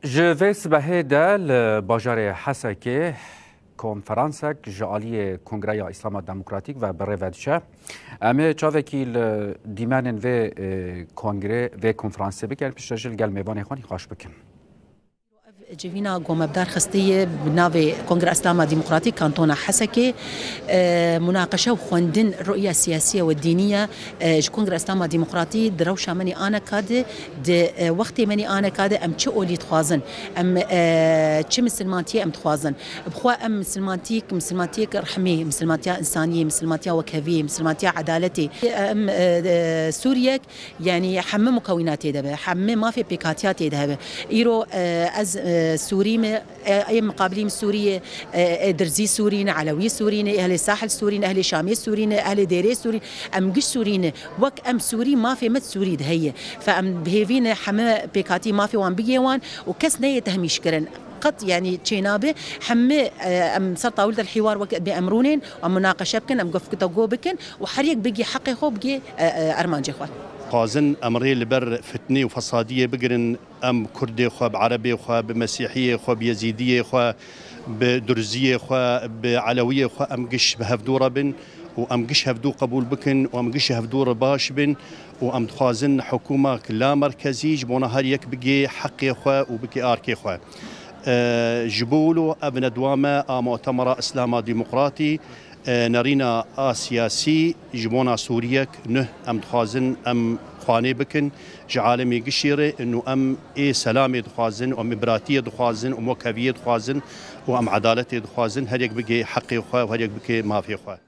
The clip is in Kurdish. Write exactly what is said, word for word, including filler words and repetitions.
Ji vê sibehê de li bajarê Hesekê konferansek ji aliyê Kongreya Îslama Demokratîk ve bi rê ve diçe. Em ê çavekî li dîmenên vê, e, kongre, vê konferansê bikin, piştre jî li gel mêvanê xwe nîqaş bikin. Ev civîna ku me bi dar xistiye bi navê Kongra Îslama Demokratîk Kantona Hesekê, e, munaqeşe û xwendin ruya siyasiye û dîniye, e, ji Kongra Îslama Demokratî di rewşa menî aneka de, di, e, wextê menî aneka de em çi olî dixwazin, em, e, çi misilmantiyê em dixwazin. Bi xwe em misilmantiyek, misilmantiyek rehmê, misilmantiya însaniyê, misilmantiya wekheviyê, misilmantiya edaletê. Em, e, e, Sûriyek, yanî hemî mukewîna tê de be, hemî mafê pêkhatiya tê de hebe. Îro, e, ez, e, Sûrî me, e, ê miqabilî min Sûrî ye, e, e, Dirzî Sûrî ne, Elewî Sûrî ne, ehlê Sahil Sûrî ne, ehlê Şamê Sûrî ne, ehlê Dêrê Sûrî, em giş Sûrî ne. Wek em Sûrî, mafê me Sûrî de heye. Fe em bi hêvî ne hemî pêkhatî mafê wan bigihê wan û kes neyê tehmîşkirin. Qet, yanî, çênabe. Hemî, e, em ser tawil de hîwar wek bê em rûnên, em munaqeşe bikin, em guftego bikin û her yek bigê heqê xwe, bigê, e, e, ermancê xwe. Xwazin em rê li ber fitnê û fesadiyê bigirin, em Kurdê xwe, bi Erebê xwe, bi Mesîhiyê xwe, bi Yezîdiyê xwe, bi Durziyê xwe, bi Elewiyê xwe, em giş bi hevdû re bin û em giş hevdû qebûl bikin û em giş hevdû re baş bin û em dixwazin hikûmek la merkezî ji bona her yek bigê heqê xwe û bigê arkê xwe. E, ji bo wilo ev nedwa me a Mu'temera Îslama Demokratî, e, nerîna a siyasî ji bona Sûriyek nuh em dixwazin em xwanê bikin ji alemê gişî re, û em ê selamê dixwazin, û em ê biratiyê dixwazin, û em wekheviyê dixwazin, û em edaletê dixwazin, her yek bigê heqê xwe û her yek bigê mafê xwe.